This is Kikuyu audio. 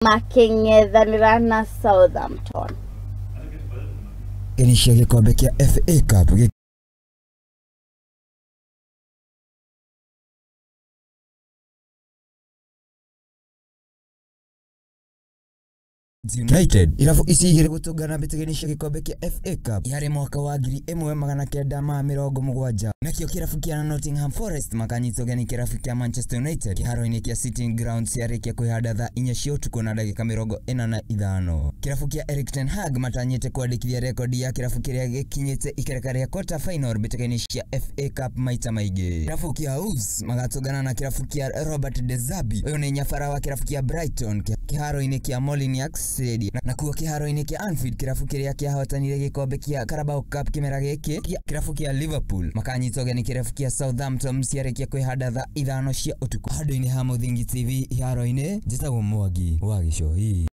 Makĩng'ethanĩra na Southampton. Ngeni cia gĩkombe kĩa FA Cup United irabu ici igĩrĩ gũtũngana mbĩtĩka-inĩ cia gĩkombe kĩa FA Cup yarĩ mwaka wa 1970. Nakĩo kĩrabu kĩa Nottingham Forest makanyita ũgeni kĩrabu kĩa Manchester United kĩharo-inĩ kĩa City Ground ciarĩkia kwĩhanda thaa 4 cia ũtukũ na ndagĩka 45. Kĩrabu kĩa Erik ten Hag matanyĩte kwandĩkithia rekondi ya kĩrabu kĩrĩa gĩkinyĩte ikereka rĩa quarter final mbĩtĩka-inĩ cia FA Cup maita maingĩ. Kĩrabu kĩa Wolves magatũngana na kĩrabu kĩa Robert De Zerbi, ũyũ nĩ nyabara wa kĩrabu kĩa Brighton kĩharo-inĩ kĩa Molineux Stadium. Nakuo kĩharo-inĩ kĩa Anfield kĩrabu kĩrĩa kĩahotanire gĩkombe kĩa Carabao Cup kĩmera gĩkĩ kĩrabu kĩa Liverpool makanyita ũgeni kĩrabu kĩa Southampton ciarĩkia kwĩhanda thaa 5 cia ũtukũ. Handũ-inĩ ha Mũthingi TV iharo-inĩ, njĩtagwo Mwangi wa Gĩcohi.